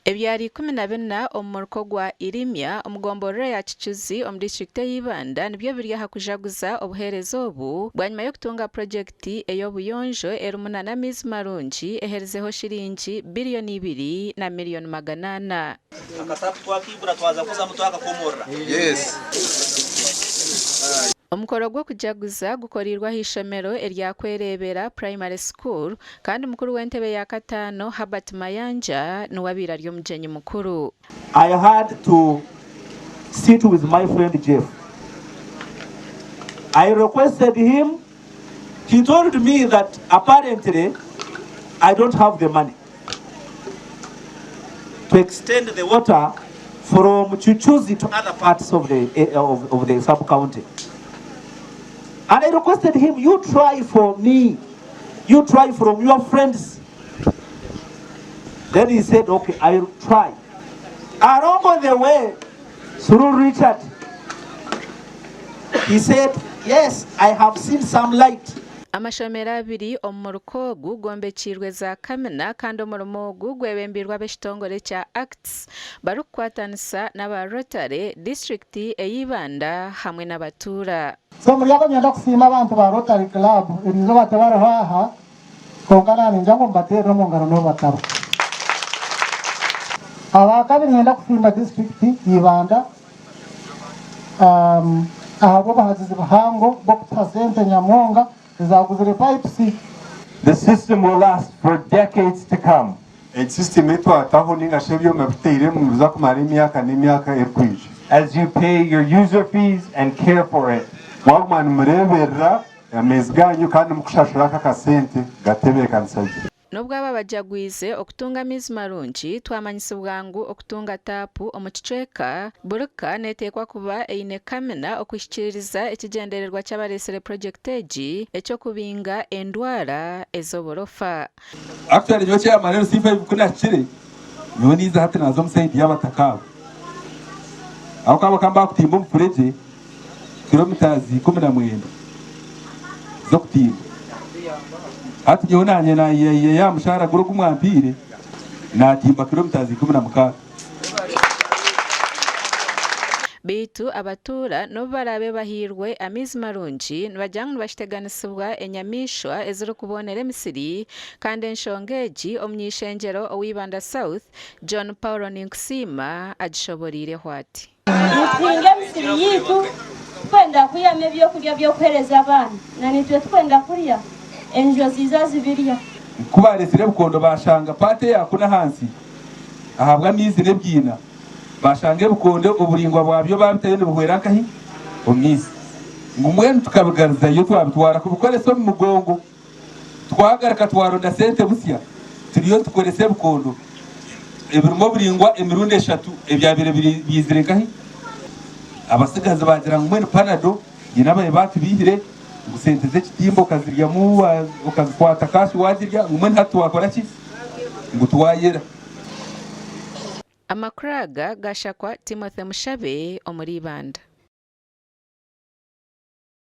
Ebyaro 14 omu muruka ogwa Irimya omu gomborora ya Kicuzi omu disiturikiti eya Ibanda nibyo biri aha kujaguza obuheereza obu bwanyima y'okutunga purogyekiti ey'obuyonjo erimu nana amaizi marungi eherizeho shiringi biriyoni ibiri na miriyoni 400. Akatapu twakaigura twaza kuzamu twakakomorora. Omukoro gw'okujaguza gukoreirwe aha ishomero erya Kwereebera Primary School kandi mukuru w'entebe ya kataano Herbert Mayanja niwe abaire ari omugyenyi mukuru. I had to sit with my friend Jeff. I requested him, he told me that apparently I don't have the money to extend the water from Kicuzi to other parts of the, eh, of, of the sub-county. And I requested him, you try for me. You try from your friends. Then he said, okay, I'll try. Along the way, through Richard, he said, yes, I have seen some light. Amashomero abiri omu muruka ogu gombekiirwe za kamina kandi omurimo ogu gwebembeirwe ab'ekitongore kya ACTS barikukwatanisa n'aba Rotary, disiturikiti eya Ibanda hamwe n'abatuura. So omuri abo niinyenda kusiima abantu ba Rotary Club eriizooba tibariho aha kwonka naaba niinyija ngu mbateerere omu ngaro n'obu batariho. Aba kabiri niinyenda kusiima disiturikiti ya Ibanda ahabw'obuhagizi buhango bw'okutuha sente nyamwonga ezaguzire pipes. The system will last for decades to come. Egi system ei twataho ninga shi ebyoma ebituteiremu nibiza kumara emyaka n'emyaka erikwija. As you pay your user fees and care for it. Mwaguma nimureeberera amaizi gaanyu kandi murikushashura aka akasente gatebeekanisa gye. N'obu aba bajagwize okutunga amaizi marungi, twamanyisibwa ngu okutunga taapu omu kicweka, buri ka neteekwa kuba eine kamina okuhikiiririza ekigyendererwa ky'abareetsire purogyekiti egi eky'okubinga endwara ez'oburofa. Actually nyowe chairman LC5 ku nahikire nyowe ninza hati naza omu side y'abataka abo ahabw'okuba bakaba nibakutimba omufuregye kilometres 19 z'okutimba hati nyowe nanye nayiha aha mushaara guri ogu mwampiire natimba kilometres 16. Beitu abatuura n'obu baraabe bahairwe amaizi marungi, nibagira ngu nibakiteganisibwa enyamaishwa ezirikuboonera emisiri kandi enshonga egi omuny'eishengyero owa Ibanda South, John Paul Ninkusiima agishoboriireho ati. Nituhinga emisiri yaitu tukwenda kwihamu ebyokurya by'okuheereza abaana na naitwe tukwenda kurya, enjo ziiza zibirya. Ku baareetsire ebikondo baashanga paati eya kunu ahansi ahabw'amaizi n'ebiina. Baashanga ebikondo oburaingwa bwabyo baabitayo nibihwera nkahi? Omu maizi. Ngu mbwenu tukabigaruzayo twabitwara kubikoresa omu migongo. Twagaruka twaronda sente busya turiyo nitukoresa ebikondo ebirimu oburaingwa emirundi eshatu ebyabaire byizire nkahi? Abatsigazi baagira ngu mbwenu panado haine ababaire baatubiihire ngu sente z'ekitimba okaziryamu okazikwata kaashi waagirya ngu mbwenu hati twakora ki? Ngu twayera. Amakuru aga gashakwa Timothy Mushabe omuri Ibanda.